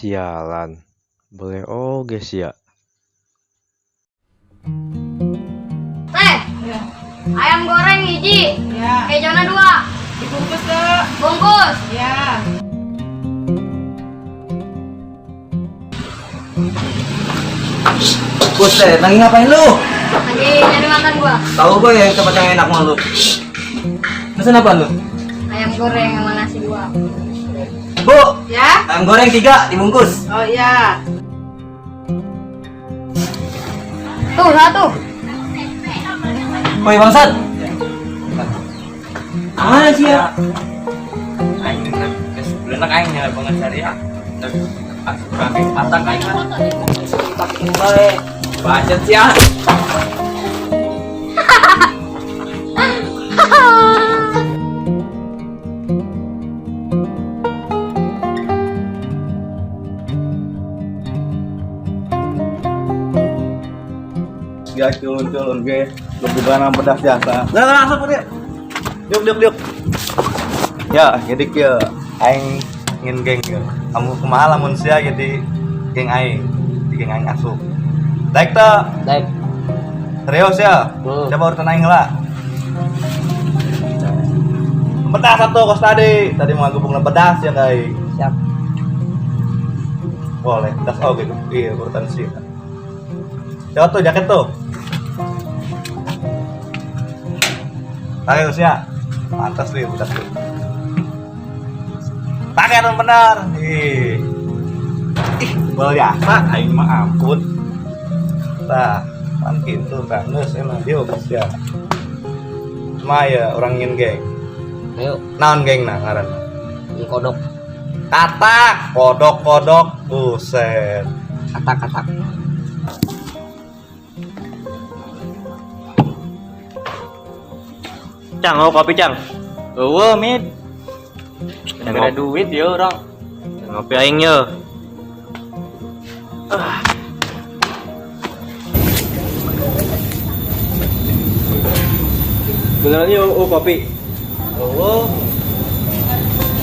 Sialan, boleh oge sia. Teh, Ya. ayam goreng hiji, Ya. kejona 2, Dibungkus tuh. Bungkus. Ya. Buset, lagi ngapain lu? Lagi nyari makan gua. Tahu gue yang tempat yang enak mah lu. Pesen apa lu? Ayam goreng sama nasi 2. Bu, Ya. ayam goreng 3 dibungkus. Oh iya. Tuh, 1. Woi bangsat. Ah sih ya. Aing geus bener aing nya banget syariah. Asup kami atak aing mah. Bae. Bacot sia. Ya culun-culun ge gebugan pedas jasa. Nah, langsung dia. Yuk, yuk, yuk. Ya, jadi kieu aing ingin geng ya. Kamu kumaha lamun sia jadi geng aing, di geng aing asup. Daek teu? Daek. Serius ya? Hmm. Coba urutan aing heula. Pedas satu kos tadi. Tadi mau gubung pedas ya aing. Siap. Boleh, pedas oge iya urutan sia. Coba tuh jaket tuh. Pakai usia. Pantas nih budak tuh. Pakai dong benar. Ih. Ih, bel biasa aing mah ampun. Tah, pan kitu tah geus emang dia usia. Cuma ya orang ingin geng. Ayo, Naon geng nah ngaranna? ini kodok, Katak, kodok-kodok, buset. katak-katak. Cang, mau kopi Cang? Eueuh, Mid. Gara duit ya orang. Ngopi aing ye. Beneran yo, oh, kopi. Eueuh.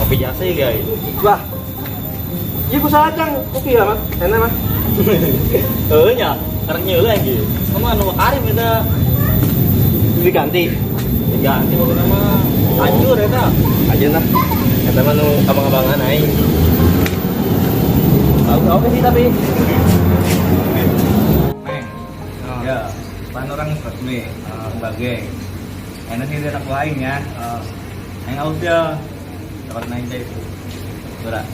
Kopi jasa ya, guys. Wah. Iya ku salah Cang, kopi ya, Mas. Enak mah. Heueuh nya, karek nyeula lagi. Sama anu Karim eta. Diganti. Diganti pokoknya mah. Hancur eta. Aja nah. Eta mah nu abang-abangan aing. Oke sih tapi. Neng. Ya, pan orang resmi sebagai enak sih anak aing ya. Aing aus ya. Dapat naik deh itu. Berat.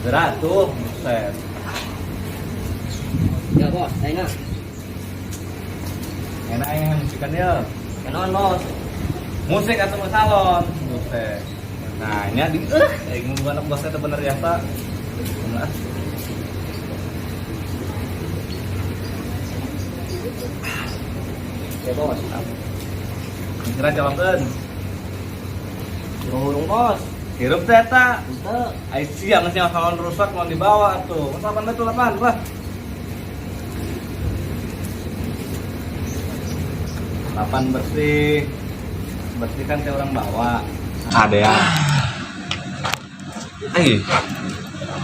Berat tuh, buset. Ya bos, enak. Enak aing musikan ya. Kenon bos. Musik atau mau salon, buset. Nah, ini di aing mau anak bosnya itu bener biasa. Nah. Ya bos. Kira jawabkeun. Urung-urung bos. Hirup teh eta. Henteu. Ai sia geus nyawa salon rusak mau dibawa atuh. Masa 8 betul 8 lah. 8 bersih. Bersih kan teh orang bawa. Ada ya. Eh.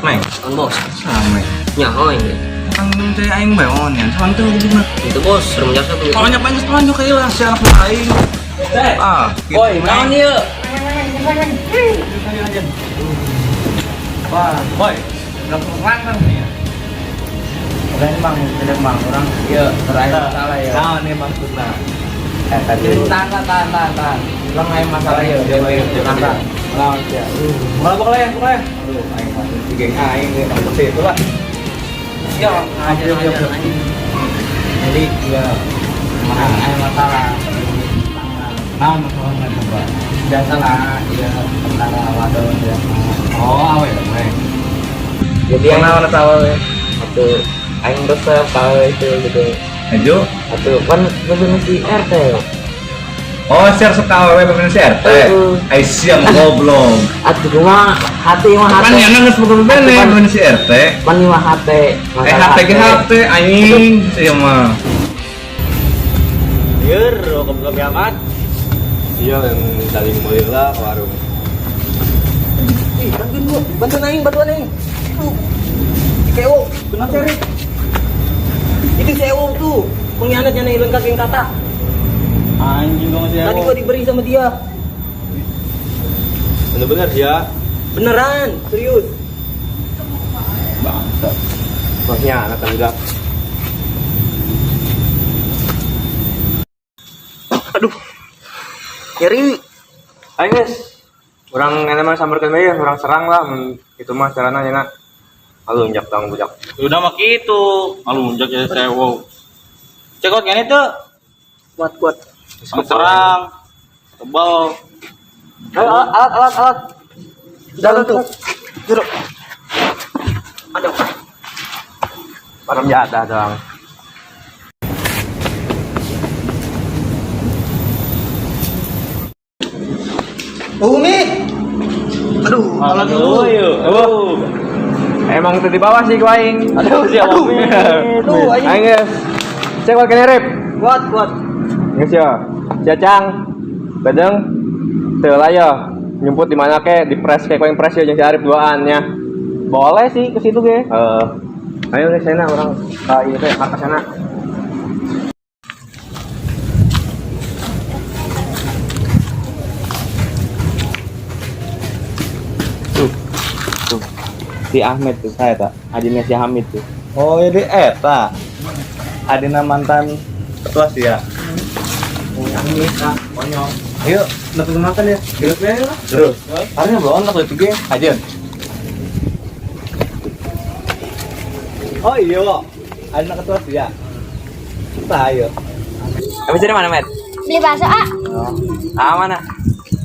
Neng, Kan bos. sama. Nyaho ini. Kan teh aing bae on ya. Cuman tuh gimana? Itu bos, serem jasa tuh. Pokoknya panjang selanjutnya kayak lah si anak aing. Ah, gitu. Woi, naon ieu? Wah, boy, udah kelangkan nih ya. Udah emang, udah emang orang ieu terakhir masalah ya. Nah, ini maksudnya. Tadi tahan, tahan, tahan, tahan. Orang lain masalah ya, Iya, iya, iya. tahan. Lawan ya. Malah pokoknya, pokoknya. Aduh, aing masih di geng aing nih, maksudnya itu lah. Iya, aja, aja, aja. Jadi, Iya. aing masalah. Nah, masalahnya coba. Biasa lah, iya, tentara wadon biasa. Oh, awe, awe. Jadi yang naon eta awe? Atau aing resep kalau itu gitu. Ajo. Atau kan bener si RT. Oh, share suka awewe bener si RT. Heeh. Ai siang goblok. Atuh mah hati mah Kan hati. yang geus boga bene bener si RT. Pan mah hati. Eh HT ge HT anjing sia mah. Lieur, kopi amat. Iya, yang saling meuli lah ke warung. Ih, bantuin gua, bantuin aing, bantuin aing. Sewo, kenapa sih, Rip? Itu Sewo tuh, pengkhianatnya nailan kakek kata. Anjing dong sih. Tadi gua diberi sama dia. Bener-bener ya. Beneran, serius. Bangsa. Pengkhianat kan udah. Aduh. Nyeri. Ayo guys. Urang enak mah sambarkeun bae, urang serang lah mun itu mah carana nya. Alunjak tang budak. Udah mah kitu, ngalunjak ya sewo. Cekot ngene teu, Kuat, kuat. serang. Tebal. Ayo alat alat alat. Jalan tuh. Jeruk. Aduh. Param jadah doang. Umi. Aduh, alat dulu. Aduh. Emang itu di bawah sih ku aing. Aduh, siapa? Aduh. Aduh, aing. Aing guys. Cek kuat kene Rip. Kuat, kuat. Geus ya. Cacang. Bedeng. Teu lah ya. Nyumput di mana ke, di press kayak ku aing press ya jeung si Arif duaan nya. Boleh sih ke situ ge. Heeh. Ayo geus sana urang ka ieu teh ka sana. Tuh. Tuh. Si Ahmed tuh saya tak. Adina si Hamid tuh. Oh, jadi eta. Adina mantan ketua sih ya. Konyol. Ayo, nak makan ya. Geus we lah. Terus. Harusnya belum nak itu aja. Oh iya, Wok. Adina ketua sih ya. Kita ayo. Habis dari mana, Met? Beli bakso ah. Ah, mana?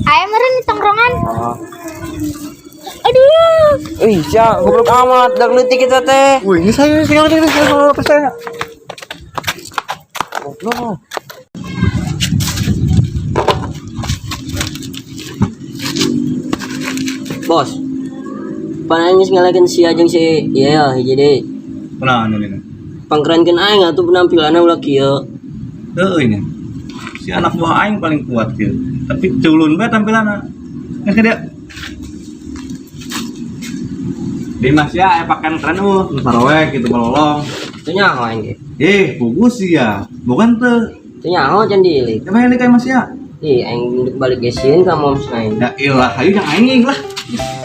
Ayam meren di tongkrongan. Oh. Aduh. Ih, sia, goblok amat, dak leutik kita teh. Wih, ini saya ini saya saya. Goblok. Bos. Panangis ngalahin si Ajeng si iya hiji deui. Kunaon ini? Pangkerenkeun aing atuh penampilanna ulah kieu. Heeh ini. Si anak buah aing paling kuat gitu. Tapi culun bae tampilanna. Geus dia. Dimas ya, aya pakaian keren nu saroek gitu bololong. Teu nyaho aing ge. Eh, bagus sih ya. Bukan tuh. Teu nyaho can diilik. Coba yang kayak Mas ya. Ih, aing balik gesin ka moms aing. Ya ilah, ayo yang aing lah.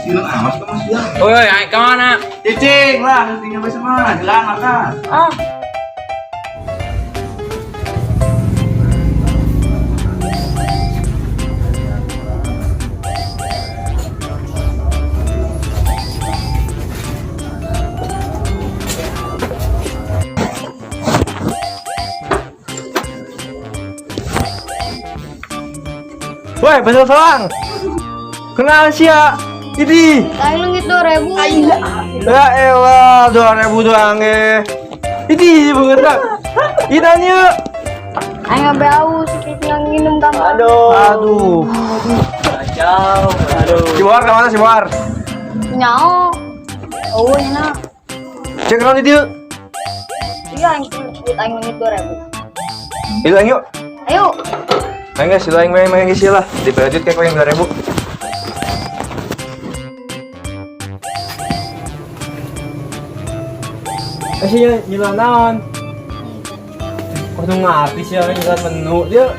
Ilah amat ke Mas ya. Oi, oi, aing ke mana? Cicing lah, tinggal bersama, jalan makan. Ah. Woi, pasal selang. Kenal sih ya. Ini. Aing leungit 2000. Ya elah, 2000 doang eh. Ini banget tak. Ini yuk. Aing ngabe aus, nginum tambah. Aduh. Aduh. Kacau. Aduh. Si Boar kemana si Boar? Nyaho. Oh, nya. Cek naon itu yuk. Iya, aing duit aing leungit 2000. Itu aing yuk. Ayo. Ayo guys, sila aing main main geus lah. Di budget kayak yang 2000. Eh sih nyulan naon? Kok nu ngarti sih nyulan menu dia.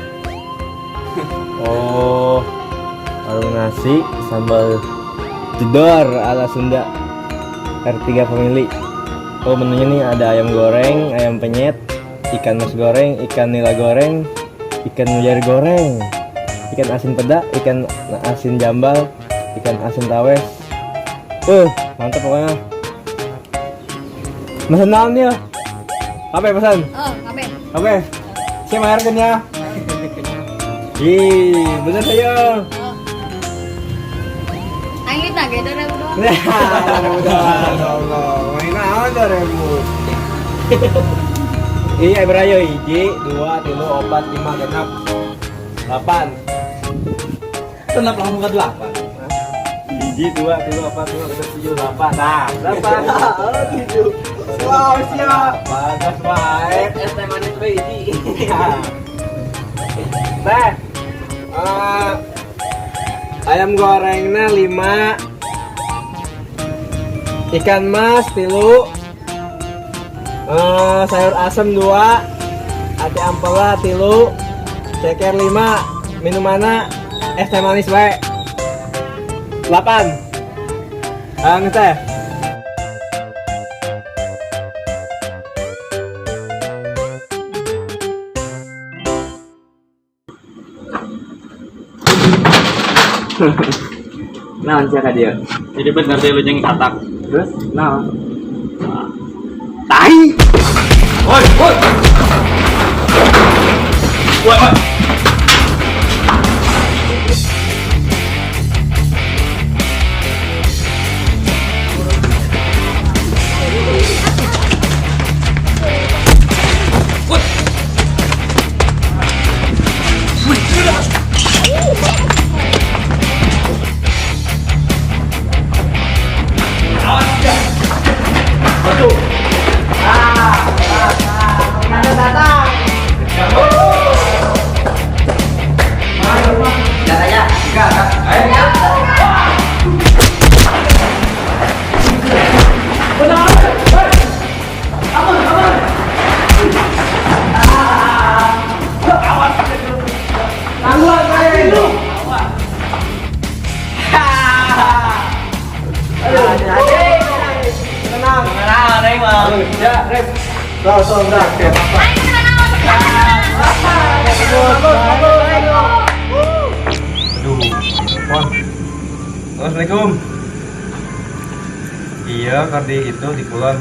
Oh, warung nasi sambal jedor ala Sunda R3 Family. Oh, menunya nih ada ayam goreng, ayam penyet, ikan mas goreng, ikan nila goreng, ikan mujair goreng, ikan asin peda, ikan asin jambal, ikan asin tawes. Mantap pokoknya. Pesan naon ya? Apa ya pesan? Oh, ngabe. Oke, saya bayarkan ya. Ih, bener saya. Oh. Aing duit ge 2000 doang. Nah, udah, Allah, main naon 2000. Iya, berayo hiji, 2, 3, 4, 5, 6, 8. Kenapa langsung ke 8? Hiji, 2, 3, 4, 5, 6, 7, 8. Nah, 8. 7. Wow, siap. Bagus baik. Es teh manis we hiji. Teh. Ayam gorengnya 5. Ikan mas 3. Sayur asem 2, ati ampela 3, ceker 5, minumanna es teh manis wae 8. Ah, geus teh. Naon sia ka dieu? Jadi bener deh lu jeung katak. Terus naon? Tai. Woi, woi. Woi, woi. Ya, Rep. Langsung berangkat. Aduh, Pon. Assalamualaikum. Iya, kardi itu di kulon.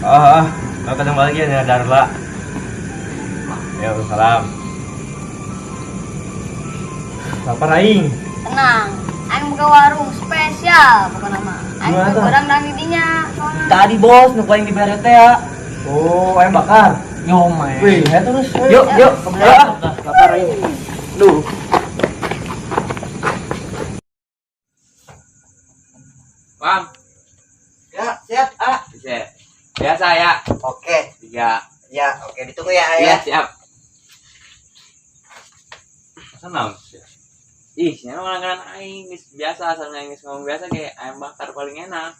Ah, ah, kadang balik ya Darla. Ya, salam. Lapar aing. Tenang, aing buka warung spesial bukan nama. Aing Gimana tuh? barang dan didinya soalnya. Tadi bos, nu paling dibere teh ya. Oh, ayam bakar. Yo, mae. Wih, ya terus. Yuk, yuk, lapar aing. Duh. Bang, Ya, siap, ah. bisa. Biasa ya. Oke. 3. Ya, oke, ditunggu ya, Iya, ya. siap. Masa naon sih? Ih, sia mah langganan aing geus biasa asal aing geus ngomong biasa kayak ayam bakar paling enak.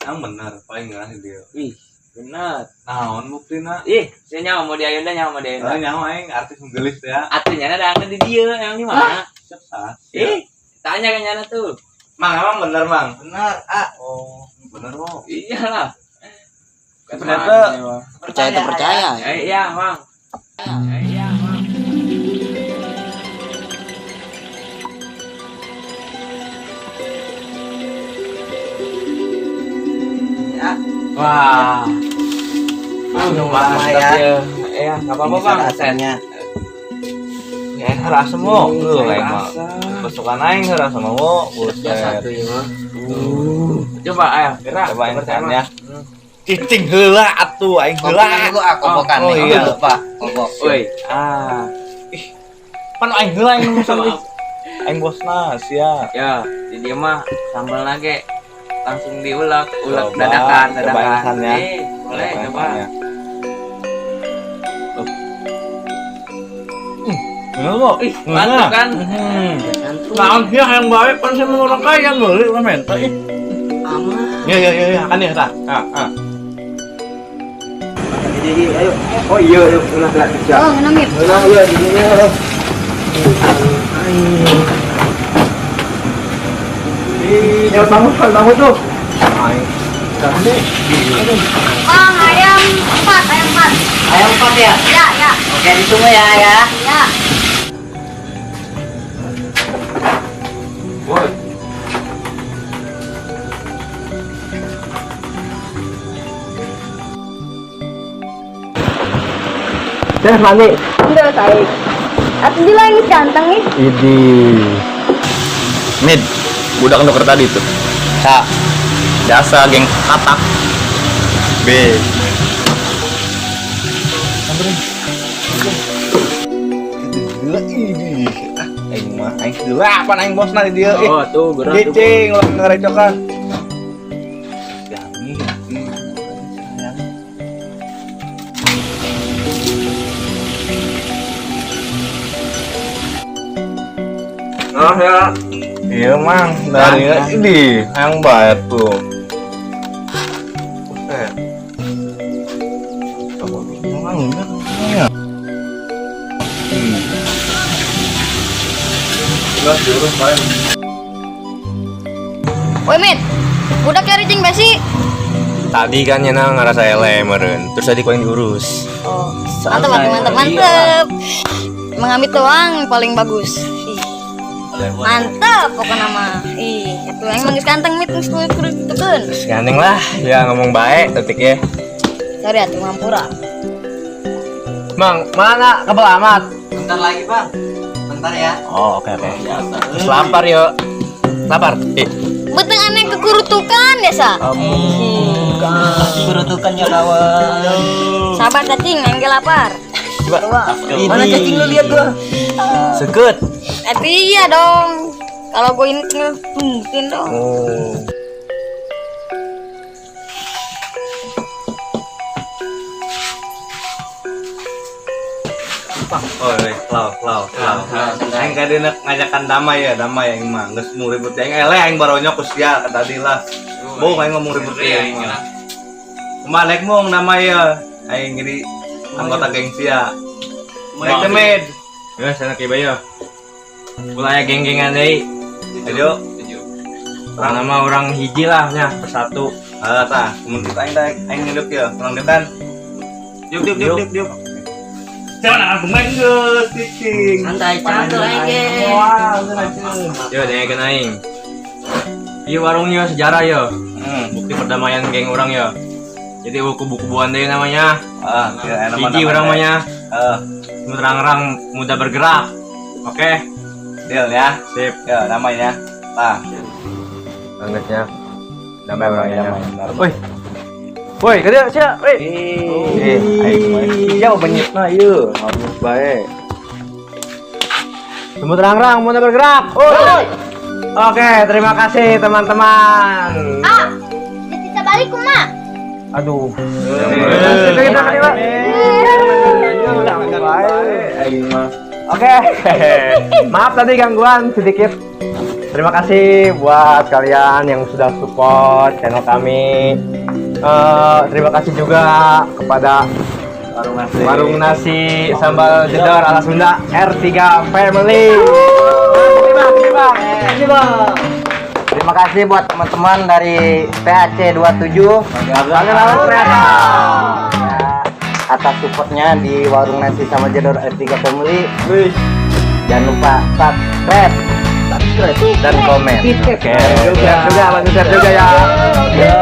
Emang bener, paling ngeunah di dieu. Wih, bener. Naon buktina? Ih, sia nyawa mau di Ayunda nyawa mau di Ayunda. Soalnya nyawa aing artis nu geulis ya. Atuh nyana da di dieu, emang di mana? Sukses. Ih, tanya ke nyana tuh. Mang, emang bener, Mang? Benar, ah. Oh, bener, wo. Iyalah. Ternyata Percaya atau percaya? Eh, iya, Mang. Eh, iya, Mang. Ya. Wah. Aduh, Mantap ya. ya. Iya, enggak apa-apa, Ini Bang. sayur asemnya. Ya, aing heureuh asem wo. Leuh, Sayur aing mah. asem. Kesukaan aing heureuh asem wo. Buset. Satu ya, mah. Coba ayo, gerak. Coba aing Pertama. ya. Cicing heula atuh aing heula. Kopokan dulu ah, kopokan Oh, nih. iya. Lupa, kopok. Woi, ah. Pan aing heula aing nu Maaf. Aing bosna sia. Ya, di dia mah sambal nage langsung diulek, ulek Coba, dadakan, coba dadakan. Insan ya. Eh, boleh coba. Ya. Bener wo. Ih, mantap kan? Naon sih yang baik pan saya orang kaya meuli urang menta ih. Aman. Ya ya ya ya kan ya tah. Ah ah. Jadi, ayo. Oh iya, yuk, ulah gerak kerja. Oh, ngeunang gitu. Ulah, iya, di sini. Ih, ya bangun, bangun tuh. Aing. Bang, ayam 4, ayam 4. Ayam 4 ya? Ya, ya. Oke, ditunggu ya, ya. Ya. Woi. Teh mandi. Enggak, baik. Atuh dia lagi ganteng ih. Idi. Mid, budak nuker tadi tuh. Sa. Biasa geng katak. B. Gila ini. Ah, aing mah aing heula pan aing bosna di dieu ih. Oh, tuh gerak tuh. Cicing ulah ngerecokan. Jami, sayang. Oh, ya. Iya mang, dari ini yang bayar tuh. Buset. Ngomongin kan. Enggak diurus paling. Woi Mit, budak cari cing besi. Tadi kan nyana ngerasa eleh meureun. Terus tadi kau yang diurus. Oh, mantap mantap mantap mantap. Emang Amit doang paling bagus. Ih. Mantap pokoknya mah. Ih, itu yang manggis ganteng Mit geus kurutukeun. Terus ganteng lah, ya ngomong baik tetik ya. Sorry atuh ngampura. Mang, mana kebel amat? Bentar lagi, Bang. Bentar ya. Oh, oke oke. Terus lapar yuk. Lapar. Eh, Beteng aneh kekurutukan ya sa. Kurutukannya kawan. Sabar cacing, aing ge lapar. Coba. Mana cacing lu lihat gua? Sekut. Tapi iya dong. Kalau gue ini tinggal tungguin dong. Oh. Oh, lau, lau, lau. Aing kadieuna ngajakan damai ya, damai aing mah. Geus mau ribut aing eleh aing baronyok ku sia ka tadi lah. Bohong aing ngomong ribut aing mah. Kumaha naik mong damai ya. Aing jadi anggota geng sia. Naik teh Med. Ya, sana ke bayo. Mulai geng-gengan deui. Ayo. Orang nama orang hiji lah nya bersatu. Ah, tah, mun kita aing teh aing ngidup ya, urang dieu kan. Yuk yuk yuk yuk yuk. Jangan aku main geus cicing. Santai, catur aing ge. Yo, dengekeun aing. Ieu warung yo sejarah yo. Bukti perdamaian geng orang yo. Jadi kubu-kubuan deui namanya. Ah, ya enak Hiji urang mah nya. Eh, Terang-rang mudah bergerak. Oke, deal ya. sip. Ya, namanya. Tah. Anggapnya damai orangnya. Damai. Woi. Woi, kerja sia, woi. Eh, aing mah. Ya benyitna ieu, ngomong bae. Semut rang-rang mudah bergerak. Woi. Oke, terima kasih teman-teman. Ah, kita balik kumaha? Aduh. Aing mah. Oke, maaf tadi gangguan sedikit. Terima kasih buat kalian yang sudah support channel kami. Terima kasih juga kepada Warung nasi. Warung Nasi Sambal Jedor ala Sunda R3 Family. Terima kasih. Terima kasih buat teman-teman dari PAC 27 Terima ya, atas supportnya di Warung Nasi sama Jedor R3 Family. Jangan lupa subscribe, dan komen. Oke, juga, bantu share juga ya. Yo.